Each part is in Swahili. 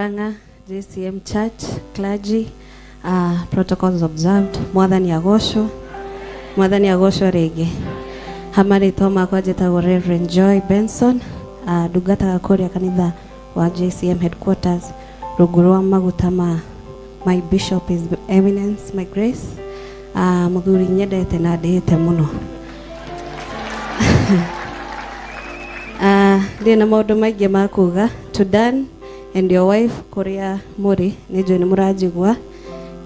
Murang'a JCM Church clergy, protocols observed. Mwathani agocwo, Mwathani agocwo rĩngĩ. Ha marĩtwa makwa njĩtagwo Reverend Joy Benson, ndungataga kũrĩa kanitha wa JCM headquarters rungu rwa maguta ma my bishop, His Eminence, my Grace, mũthuri nyendete na ndĩĩte mũno. Ndirĩ na maũndũ maingĩ ma kuga. To Dan and your wife kũrĩa mũrĩ, nĩ njũĩ nĩ mũranjigua.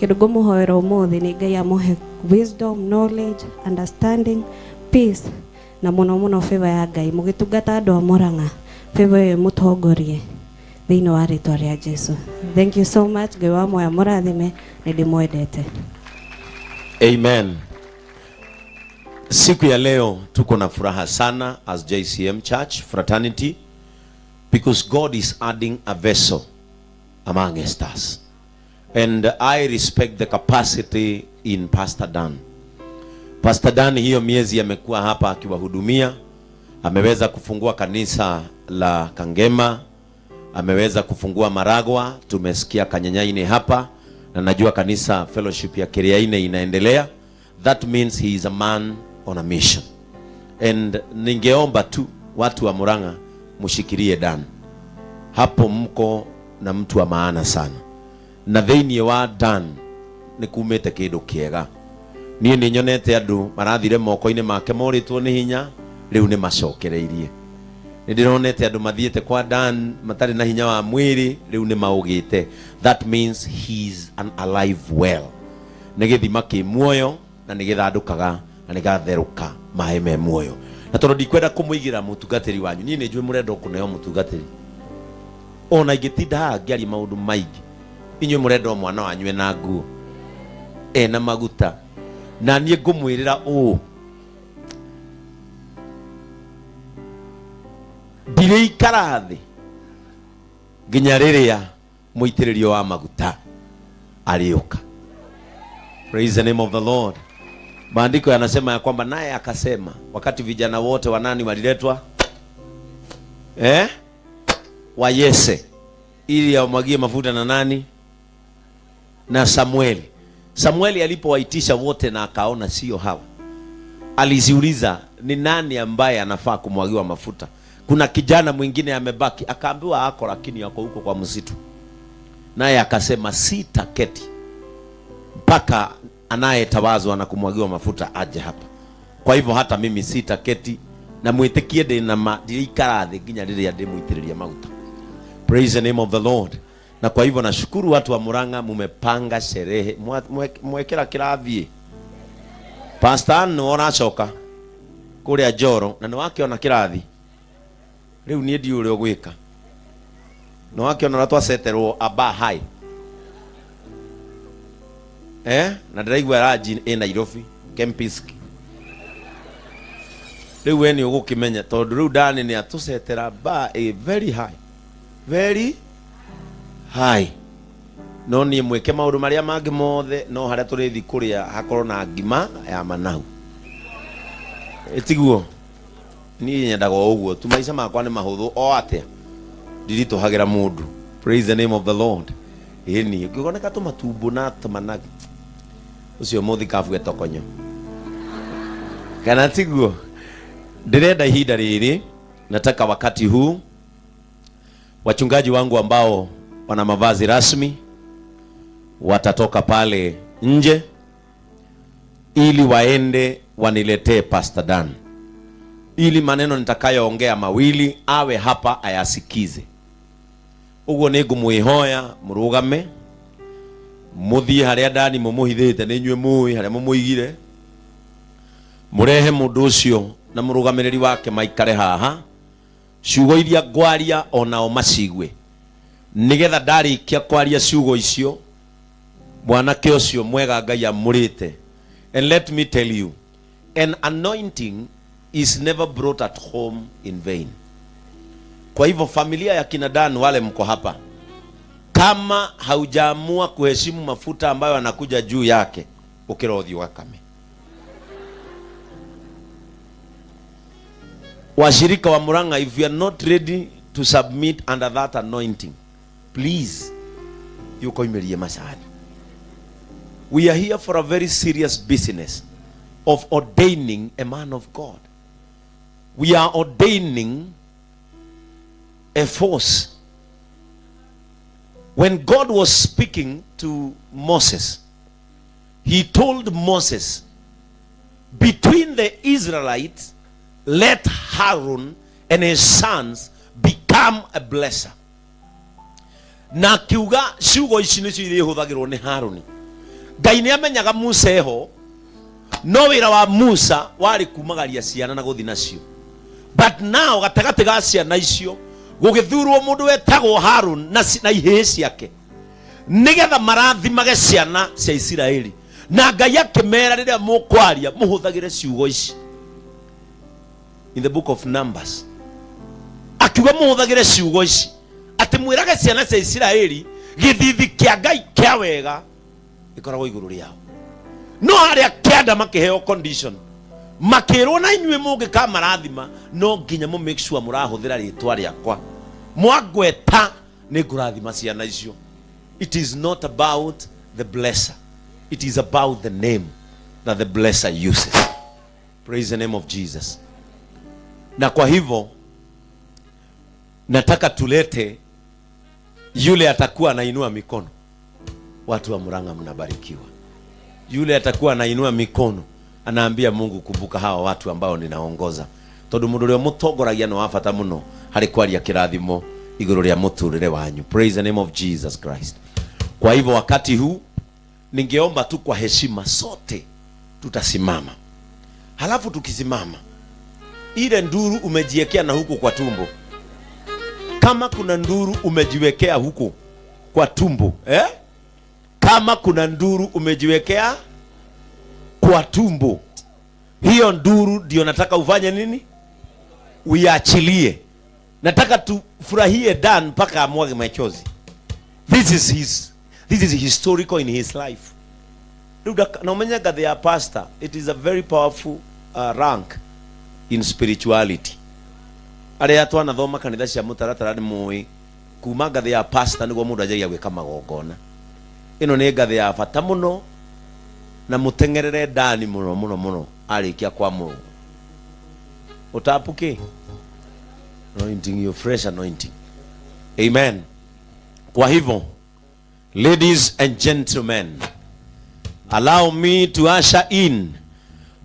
Kĩndũ ngũmũhoera ũmũthĩ nĩ Ngai amũhe wisdom, knowledge, understanding, peace na mũno mũno favor ya Ngai mũgĩtungata andũ a Murang'a. Favor ĩyo ĩmũtongorie thĩinĩ wa rĩtwa rĩa Jesu. Thank you so much. Ngai wa muoyo mũrathime, nĩ ndĩmwendete. Amen. Siku ya leo tuko na furaha sana as JCM Church Fraternity because God is adding a vessel among us. And I respect the capacity in Pastor Dan. Pastor Dan hiyo miezi amekuwa hapa akiwahudumia, ameweza kufungua kanisa la Kangema, ameweza kufungua Maragwa, tumesikia Kanyanyaine hapa, na najua kanisa fellowship ya Kiriaine inaendelea. That means he is a man on a mission. And ningeomba tu watu wa Murang'a mushikirie Dan. Hapo mko na mtu wa maana sana. Na thĩinĩ wa Dan nĩ kumĩte kĩndũ kĩega. Niĩ nĩ nyonete andũ marathire moko-inĩ make morĩtwo nĩ hinya, rĩu nĩ macokereirie. Nĩ ndĩronete andũ mathiĩte kwa Dan matarĩ na hinya wa mwĩrĩ, rĩu nĩ maũgĩte. That means he's an alive well. Nĩ gĩthima kĩ muoyo na nĩ gĩthandũkaga na nĩ gatherũka maĩ me muoyo. Na tondũ ndikwenda kũmũigĩra mũtungatĩri wanyu, niĩ nĩ njũĩ mũrenda kũneo mũtungatĩri. Ona ingĩtinda haha ngĩaria maũndũ maingĩ, inyuĩ mũrenda o mwana wanyu ena nguo, ena maguta. Na niĩ ngũmwĩrĩra ũũ, ndirĩikara thĩ nginya rĩrĩa mũitĩrĩrio wa maguta arĩũka. Praise the name of the Lord. Maandiko yanasema ya kwamba naye akasema, wakati vijana wote wanani waliletwa wa Yese ili amwagie mafuta na nani na Samueli. Samueli alipowaitisha wote na akaona sio hawa, aliziuliza ni nani ambaye anafaa kumwagiwa mafuta. Kuna kijana mwingine amebaki, akaambiwa ako, lakini ako huko kwa msitu. Naye akasema sitaketi mpaka anayetawazwa na kumwagiwa mafuta aje hapa. Kwa hivyo hata mimi sitaketi na mwitikie ndĩ na ma ndirikara thĩ nginya rĩrĩa ndĩmũitĩrĩria maguta. Praise the name of the Lord. Na kwa hivyo nashukuru watu wa Murang'a mumepanga sherehe, mwekera kĩrathiĩ. Pastor Ann nĩwe ũracoka kũrĩa Njoro na nĩwakĩona kĩrathi. Rĩu niĩ ndiũĩ ũrĩa ũgwĩka. Nĩwakĩona ũrĩa twaceterwo aba high. Na ndĩraigua ranji ĩ Nairobi, Kempinski. Rĩu we nĩ ũgũkĩmenya tondũ rĩu Dani nĩ atũcetera bar ĩ very high. Very high. No niĩ mwĩke maũndũ marĩa mangĩ mothe, no harĩa tũrĩthi kũrĩa hakorwo na ngima ya managu. Ĩtiguo? Niĩ nyendaga o ũguo tu, maica makwa nĩ mahũthũ o atĩa, ndiritũhagĩra mũndũ. Praise the name of the Lord. Ĩni ngĩgoneka tũmatumbo na tũmanagu, ũcio mũthikabu etokonyo kana tiguo? Ndĩrenda ihinda rĩrĩ, nataka wakati huu wachungaji wangu ambao wana mavazi rasmi watatoka pale nje ili waende waniletee Pastor Dan, ili maneno nitakayoongea mawili awe hapa ayasikize. Uguo nĩ ngũmwĩhoya mũrũgame mũthiĩ harĩa Dani mũmũhithĩte, nĩ inyuĩ mũĩ harĩa mũmũigire, mũrehe mũndũ ũcio na mũrũgamĩrĩri wake maikare haha, ciugo iria ngwaria onao macigue, nigetha ndarĩkia kwaria ciugo icio mwanake ũcio mwega Ngai amũrĩte. And let me tell you, an anointing is never brought at home in vain. Kwa hivyo familia ya kina Dan wale mko hapa, kama haujaamua kuheshimu mafuta ambayo anakuja juu yake, ukĩra ũthiũ gakame. Washirika wa Murang'a, if you are not ready to submit under that anointing, Please, yukoimerie macani. We are here for a very serious business of ordaining a man of God. We are ordaining a force. When God was speaking to Moses, he told Moses, between the Israelites, let Aaron and his sons become a blesser. Na akiuga ciugo ici nĩcio irĩhũthagĩrwo nĩ Haruni. Ngai nĩ amenyaga Musa eho, no wĩra wa Musa warĩ kumagaria ciana na gũthi nacio. But now gatagatĩ ga ciana icio gũgĩthurwo mũndũ wetagwo Harun na ihĩĩ ciake nĩgetha marathimage ciana cia Isiraeli. Na Ngai akĩmera rĩrĩa mũkwaria mũhũthagĩre ciugo ici. In the book of Numbers akiuga mũhũthagĩre ciugo ici atĩ mwĩrage ciana cia Isiraeli gĩthithi kĩa Ngai kĩa wega gĩkoragwo igũrũ rĩao. No harĩa kĩanda makĩheo condition, makĩrwo na inyuĩ mũngĩkamarathima no nginya mũ make sure mũrahũthĩra rĩtwa rĩakwa, mwangweta nĩ ngũrathima ciana icio. It is not about the blesser, it is about the name that the blesser uses. Praise the name of Jesus. Na kwa hivyo nataka tulete yule atakuwa anainua mikono. Watu wa Murang'a mnabarikiwa. Yule atakuwa anainua mikono anaambia Mungu, kumbuka hawa watu ambao ninaongoza, tondu mundu uria mutongoragia nĩ wa bata muno harĩ kwaria kĩrathimo igũrũ rĩa mũtũrĩre wanyu. Praise the name of Jesus Christ. Kwa hivyo wakati huu ningeomba tu kwa heshima sote tutasimama, halafu tukisimama, ile nduru umejiwekea na huku kwa tumbo, kama kuna nduru umejiwekea huku kwa tumbo, eh? Kama kuna nduru umejiwekea kwa tumbo, hiyo nduru ndio nataka ufanye nini? Uiachilie. Nataka tufurahie Dan mpaka amwage machozi. This is historical in his life. Rĩu na umenye ngathĩ ya pastor, it is a very powerful rank in spirituality. Arĩa twanathoma kanitha cia mũtaratara nĩ mũĩ kuma ngathĩ ya pastor nĩguo mũndũ anjagia gwĩka magongona. Ĩno nĩ ngathĩ ya bata mũno, na mũteng'erere Dani mũno mũno mũno arĩkia kwamũrwo. Ũtapuke anointing, your fresh anointing. Amen. Kwa hivyo, ladies and gentlemen, allow me to usher in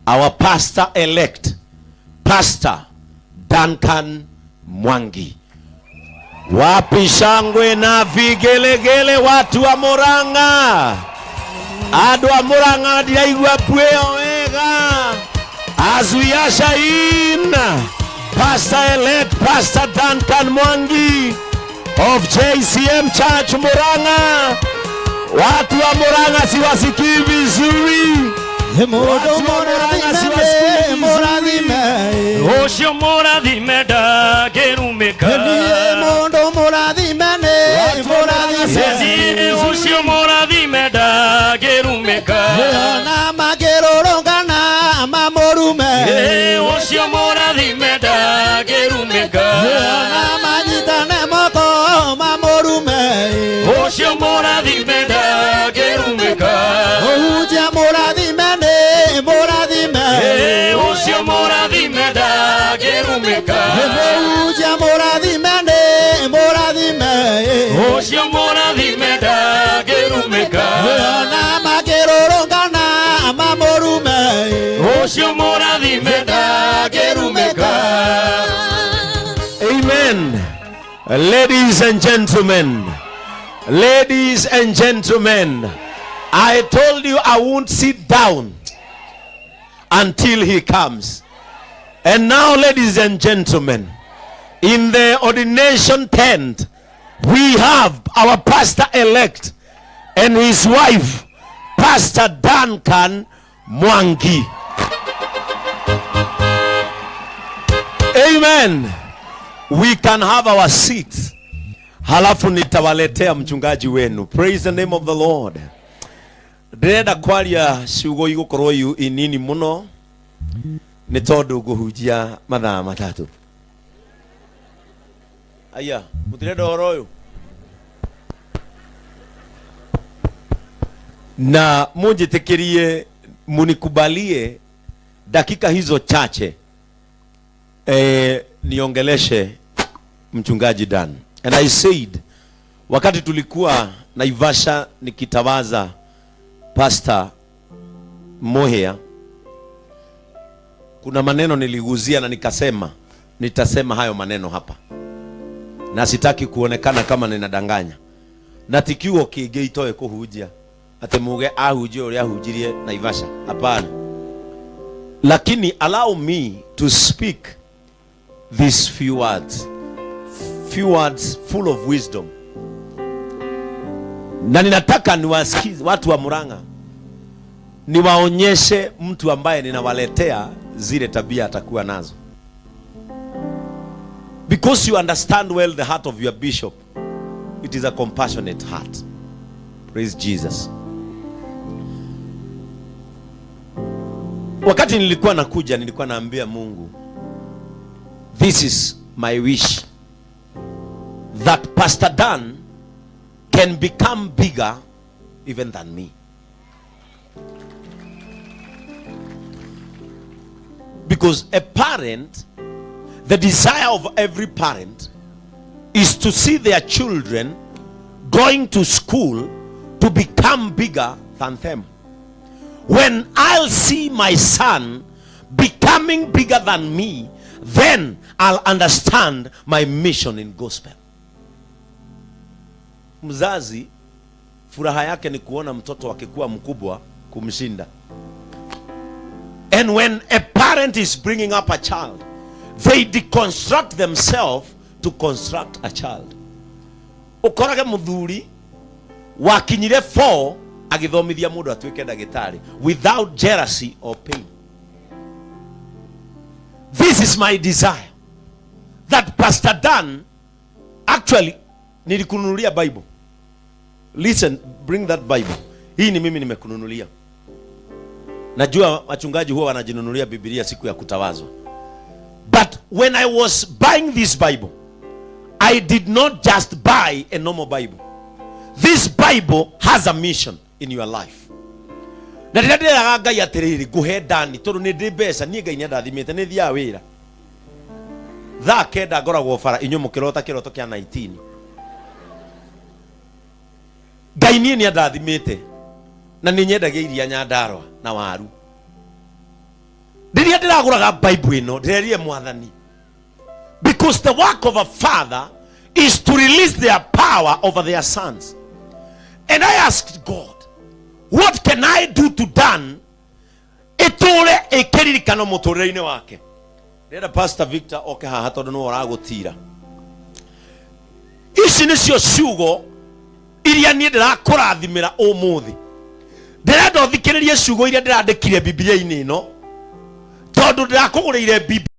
our pastor elect, Pastor Duncan Mwangi. Wapi shangwe na vigelegele, watu wa Murang'a? Andũ a Murang'a ndiraigua mbuĩo wega. As we usher in Pastor elect Pastor Duncan Mwangi of JCM Church Murang'a. Watu wa Murang'a siwasikii vizuri. Mũndũ Watu wa Murang'a mũrathime siwasikii vizuri. Mũrathime. Ũcio mũrathime ndangĩrumĩka. Niĩ mũndũ mũrathime nĩ Watu wa Murang'a mũrathime. Niĩ ũcio mũrathime ndangĩrumĩka. Ona makĩrũrũngana mamũrume. Ĩ, ũcio mũrathime ndangĩrumĩka. Ona manyitane moko mamũrume. Ũcio mũrathime ndangĩrumĩka. Mũhunjia mũrathime nĩ mũrathime. Ĩ, ũcio mũrathime ndangĩrumĩka. Mũhunjia mũrathime nĩ mũrathime. Ũcio mũrathime ndangĩrumĩka. Ona makĩrũrũngana mamũrume. Ũcio mũrathime ndangĩrumĩka. Amen. Ladies and gentlemen, ladies and gentlemen, I told you I won't sit down until he comes. And now, ladies and gentlemen, in the ordination tent, we have our pastor elect and his wife, Pastor Duncan Mwangi. Amen. We can have our seats. Halafu nitawaletea mchungaji wenu. Praise the name of the Lord. Ndĩrenda kwaria ciugo igũkorwo inini mũno nĩ tondũ ngũhunjia mathaa 3. Aya, mũtirenda ũhoro ũyũ? Na munjitikirie, munikubalie dakika hizo chache, niongeleshe mchungaji Dan. And I said, wakati tulikuwa Naivasha nikitawaza Pastor Mohea, kuna maneno niliguzia na nikasema nitasema hayo maneno hapa, na sitaki kuonekana kama ninadanganya. Na ti kiugo kĩngĩ itoĩ kũhunjia atĩ muge ahunjie ũrĩa ahunjirie Naivasha, hapana. Lakini allow me to speak these few words, few words full of wisdom, na ninataka niwasikize watu wa Murang'a, niwaonyeshe mtu ambaye ninawaletea zile tabia atakuwa nazo, because you understand well the heart of your bishop. It is a compassionate heart. Praise Jesus. Wakati nilikuwa nakuja, nilikuwa naambia Mungu, this is my wish, that Pastor Dan can become bigger even than me. Because a parent, the desire of every parent is to see their children going to school to become bigger than them. When I'll see my son becoming bigger than me, then I'll understand my mission in gospel. Mzazi furaha yake ni kuona mtoto akikuwa mkubwa kumshinda. And when a parent is bringing up a child, they deconstruct themselves to construct a child. Ukorage muthuri wakinyire 4 agithomithia mundu atuike ndagitari without jealousy or pain. This is my desire, that Pastor Dan, actually nilikununulia Bible. Listen, bring that Bible. Hii ni mimi nimekununulia. Najua wachungaji huwa wanajinunulia Biblia siku ya kutawazwa. But when I was buying this Bible, I did not just buy a normal Bible. This Bible has a mission in your life. Na rĩrĩa ndĩraga Ngai atĩrĩrĩ, ngũhe Dani tondũ nĩ ndĩ mbeca, niĩ Ngai nĩ andathimĩte, nĩ thiaga wĩra thaa 9, ngoragwo bara, inyuĩ mũkĩrota kĩroto kĩa 19. Ngai niĩ nĩ andathimĩte na nĩ nyendagia iria Nyandarua na waru. Rĩrĩa ndĩragũraga Bible ĩno, ndĩrerire Mwathani, because the work of a father is to release their power over their sons, and I asked God, what can I do to Dan ĩtũre ĩkĩririkano mũtũrĩre-inĩ wake? Ndĩrenda Pastor Victor oke haha tondũ nĩwe ũragũtira. Ici nĩcio ciugo iria niĩ ndĩrakũrathimĩra ũmũthĩ. Ndĩrenda ũthikĩrĩrie ciugo iria ndĩrandĩkire Bibilia-inĩ ĩno, tondũ ndĩrakũgũrĩire Bibilia.